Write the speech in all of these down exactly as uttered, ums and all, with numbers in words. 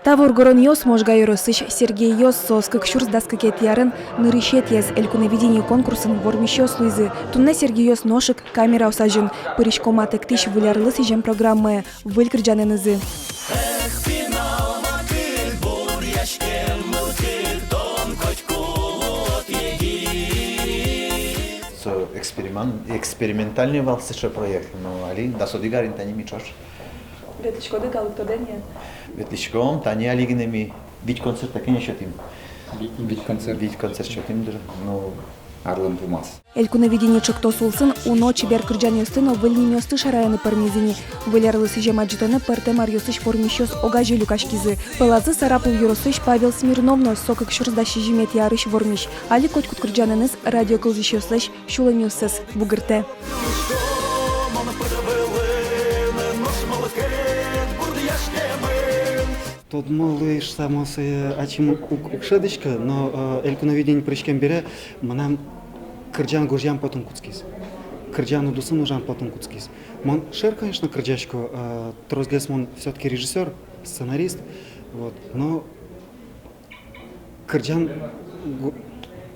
Та воргоронъёс Можга ёросысь Сергейёс, соос кык сюрс дас кыкетӥ арын нырысетӥез «Элькуновидение» конкурсын вормисьёс луизы. Туннэ Сергейёс нош ик камераос азьын. Пырисько матэктӥсь выль арлы сӥзем программае выль кырӟанэнызы. Со эксперимент, экспериментальный вал сыӵе проект, но али дас одӥг арын тани ми ӵош. Ветлӥськоды калык тодэ ни? Ветлӥськом, тани али гинэ ми вить концерт таӵе ини сётӥм. Вить, вить концерт. Вить концерт сётӥм дыр. Ну, арлэн пумаз. «Элькуновидение» ӵектос улсын уно чебер кырӟанъёсты но выль нимъёсты шараяны пӧрмиз ини. Выль арлы сӥзем адӟытонэ пӧртэм аръёсысь вормисьёс огазе люкаськизы. Пӧлазы Сарапул ёросысь Павел Смирнов но, со кык сюрс дас сизьыметӥ арысь вормись. Али котькуд кырӟанэныз радио кылзӥсьёслэсь сюлэмъёссэс бугыртэ. Тодмо луиз шуса, мон сое ачим уг, уг, уг шӧдӥськы, но, э, «Элькуновидение» пыриськем бере мынам кырӟан гожъям потыны кутскиз. Кырӟан удысын ужан потыны кутскиз. Мон шер, конечно, кырӟасько, э, тросгес мон всё-таки режиссёр, сценарист, вот, но кырӟан гу-,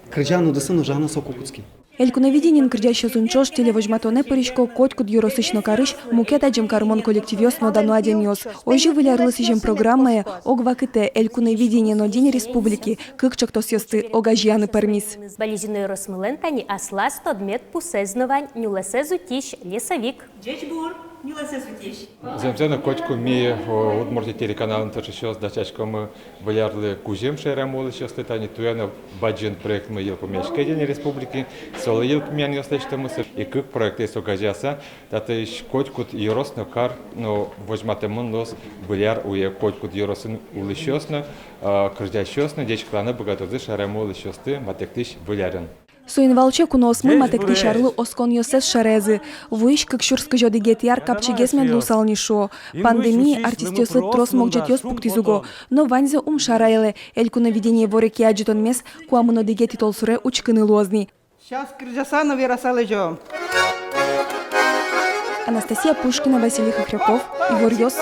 кырӟан удысын ужаны соку кутски. «Элькуновидениын» кырӟасьёсын ӵош телевозьматонэ пырисько котькуд ёросысь но карысь мукет адӟем карымон коллективъёс но дано адямиос. Озьы выль арлы сӥзем программае ог вакытэ «Элькуновидение» но «День республики» кык ӵектосъёсты огазеяны пӧрмиз. Балезино ёросмылэн тани аслаз тодмет пусэз но вань, нюлэсэз утись «Лесовик». Ӟечбур, нюлэсэз утись. Зэмзэ но, котьку ми, о, «Удмуртия» телеканалын таӵе сюрес дасяськомы выль арлы кузьым шаерамы улӥсьёслы, тани туэ но бадӟым проектмы йылпумъяське «День республики», солы йылпумъянъёс лэсьтомы, со ик кык проектэз огазеяса, татысь котькуд ёрос но кар но возьматэмын луоз выль ар уе, котькуд ёросын улӥсьёс но, а, кырӟасьёс но ӟечкыланы быгатозы шаерамы улӥсьёсты матэктӥсь выль арын. Соин валче куноосмы матэктӥсь арлы осконъёссэс шараязы. Вуись кык сюрс кызь одӥгетӥ ар капчигес мед луысал ни, шуо. Пандемия артистъёслы трос могӟетъёс пуктӥз уго, но ваньзэ ум шараялэ. «Элькуновидение» ворекъя адӟытонмес куамын одӥгетӥ толсуре учкыны луоз ни. Сейчас кырӟаса но вераса лэзё. Анастасия Пушкина, Василий Хохряков, «Иворъёс».